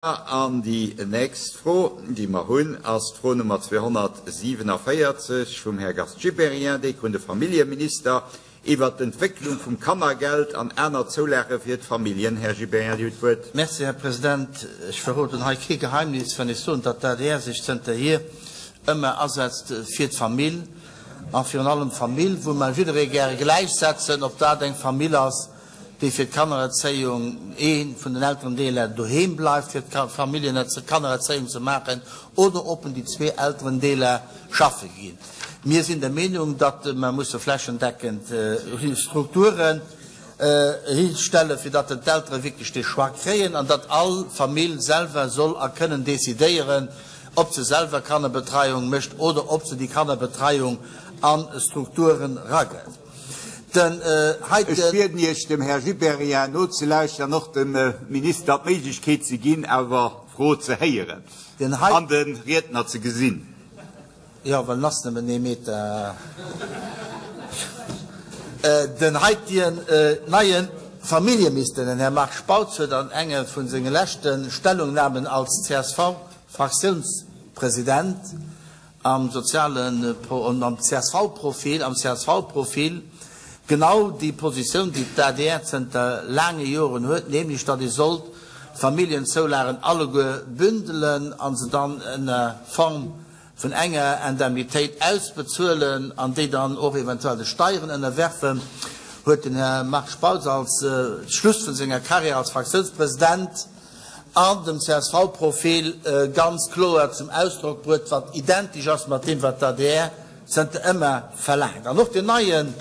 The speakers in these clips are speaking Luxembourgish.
An déi nächst Fro, déi mer hunn, ass d'Fro Nummer 247 vum Här Gast Gibéryen, déi un de Familljeminister, iwwert d'Entwécklung vum Kannergeld an aner Zoulage fir d'Familljen. Här Gibéryen, Dir hutt d'Wuert. Merci, Här President. Ech verroden hei kee Geheimnis, wann ech soen, datt d'ADR sech zënterhier ëmmer asetzt fir d'Famill, a virun allem d'Famill, wou mer jidderee gäre gläichsetzen, ob dat eng Famill ass, déi fir d'Kannererzéiung, ee vun den Elterendeeler doheem bleift fir d'Familljen-Kannererzéiung ze maachen, oder ob en déi zwee Elterendeeler schaffe ginn. Mir sinn der Meenung, datt mer musse flächendeckend Strukturen histelle fir datt d'Eltere wierklech dee Choix kréien an datt all Famill selwer soll a kënnen decidéieren, ob se selwer Kannerbetreiung mécht oder ob se déi Kannerbetreiung a Strukturen ragëtt. Den heiten. Ech bieden Iech, dem Här Gibéryen nozelauschteren an och dem Minister d'Méiglechkeet ze ginn, awer d'Fro ze héieren an de Riedner ze gesinn. Jo, well en ass nëmmen ee Meter. Den heitien neie Familljeminister, den Här Marc Spautz, huet an enge vu senge leschte Stellungnamen als CSV-Fraktiounspresident am sozialen an am CSV-Profil, am CSV-Profil genau déi Positioun, déi d'ADR zënter laange Joren huet, nämlech datt ee sollt d'Familljenzoulagen alleguer bündelen a se dann ënner Form vun enger Indemnitéit ausbezuelen an déi dann och eventuell de Steieren ënnerwerfen, huet den Här Marc Spautz als Schluss vun senger Carrière als Fraktiounspresident an dem CSV-Profil ganz kloer zum Ausdrock bruet, wat identesch ass mat deem, wat d'ADR zënter ëmmer verlaangt. An och den neien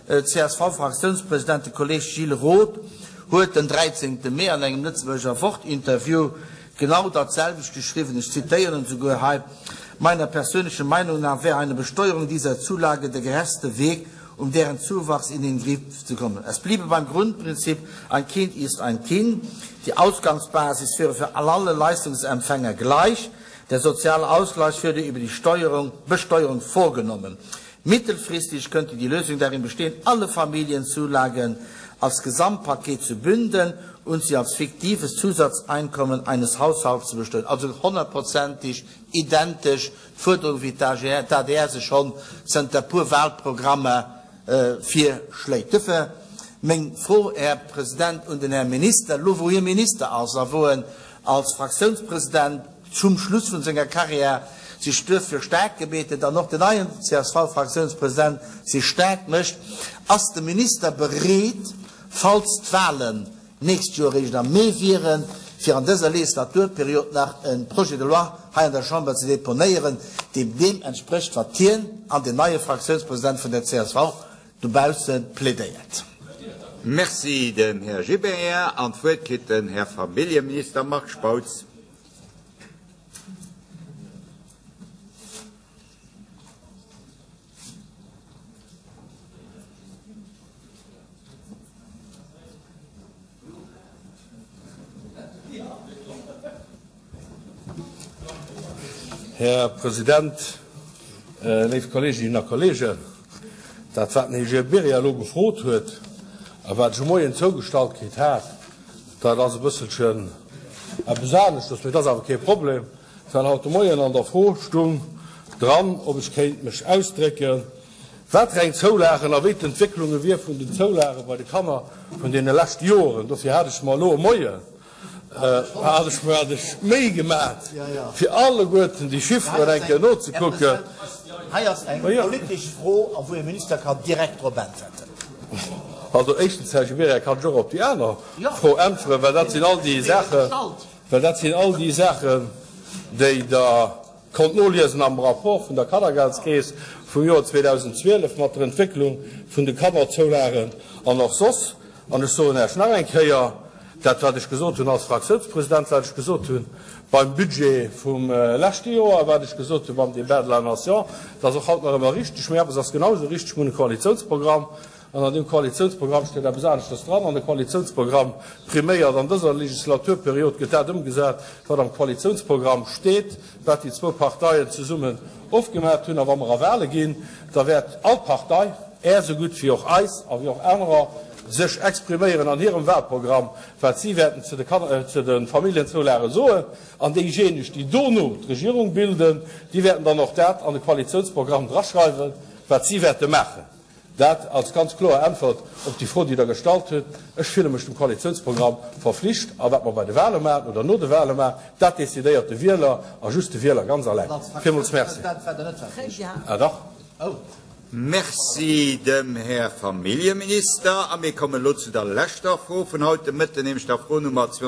CSV-Fraktiounspresident, de Kolleeg Gilles Roth, huet den 13. Mee an engem Lëtzebuerger Wort-Interview genau dat selwecht geschriwwen. Ech zitéieren en souguer hei, Meiner persönlichen Meinung nach wäre eine Besteuerung dieser Zulage der gerechtste Weg, um deren Zuwachs in den Griff zu bekommen. Es bliebe beim Grundprinzip, ein Kind ist ein Kind. Die Ausgangsbasis wäre für alle Leistungsempfänger gleich. Der soziale Ausgleich würde über die Steuerung, Besteuerung vorgenommen. Mittelfristig könnte die Lösung darin bestehen, alle Familienzulagen als Gesamtpaket zu bündeln und sie als fiktives Zusatzeinkommen eines Haushalts zu besteuern. Also hundertprozentig identesch D'Fuerderung, wéi d'ADR se schonn zënter puer Wahlprogrammer virschléit. Duerfir meng Fro, Här President, un den Här Minister, elo wou hie Minister ass a wou en als Fraktiounspresident zum Schluss vun senger Carrière sech duerfir staark gemeet huet an och den neien CSV-Fraktiounspresident sech staark mécht, Ass de Minister bereet, falls d'Wahlen d'nächst Joer eréischt am Mee wieren, fir an dëser Legislaturperiod nach e Projet de loi hei an der Chamber ze deponéieren, deem deem entsprécht, wat hien an den neie Fraktiounspresident vun der csv dobausse plädéiert. Merci dem Här Gibéryen. An d'Wuert kritt den Här Familljeminister Marc Spautz. Här President, léif Kolleeginnen a Kolleegen, dat wat den Här Gibéryen elo gefrot huet a wat ech e Moien zougestallt kritt hat, dat ass e bësselchen eppes aneschters, mee et ass awer kee Problem. Well haut de Moien an der Fro stung dran, ob ech kéint mech ausdrécken, wat fir eng Zoulagen a wéi d'Entwécklunge wier vun den Zoulage bei de Kanner vun deene leschte Joren. Dofir hat ech mer elo e Moien hat ech mer hat ech d'Méi gemat, fir alleguerten déi Chifferen eng Kéier nozekucken. Hei ass eng politesch Fro, a wou e Minister kann direkt drop äntwerten. Also éischtens, Här Gibéryen, kann ech och op déi aner Fro äntweren, well dat sinn all déi Saachen, Well dat sinn all déi Saachen, déi Der konnt noliesen am Rapport vun der Kannergeldskeess vum Joer 2012 mat der Entwécklung vun de Kannerzoulagen an och soss. An ech soen Iech nach eng Kéier dat, wat ech gesot hunn als Fraktiounspresident, wat ech gesot hu beim Budget vum leschte Joer, wat ech gesot hu beim Débat de la Nation, dat ass och haut nach ëmmer richteg. Mee eppes ass genau esou richteg, Mir hunn e Koalitiounsprogramm. An an deem Koalitiounsprogramm steet eppes aneschters dran. An de Koalitiounsprogramm priméiert. An dëser Legislaturperiod gëtt dat ëmgesat, wat am Koalitiounsprogramm steet, wat déi zwou Parteien zesummen ofgemaacht hunn. A wa mer a Wahle ginn, da wäert all Partei, Är esou gutt wéi och eis a wéi och anerer. sech expriméieren an hirem Wahlprogramm, wat si wäerten zu de Kanner, zu de Familljenzoulage soen. An déijéineg, déi dono d'Regierung bilden, déi wäerten dann och dat an de Koalitionsprogramm draschreiwen, wat si wäerte maachen. Dat als ganz kloer Äntwert op déi Fro, déi Der gestallt hutt. Ech fille mech dem Koalitionsprogramm verflicht. A wat mer bei de Wahle maachen oder no de Wahle maachen, dat decidéiert de Wieler a just de Wieler ganz alleng. Villmools Merci. Ah dach. Merci dem Här Familljeminister. A mir kommen elo zu der leschter Fro vun haut de Mëtten, nämlech der Fro Nummer 247.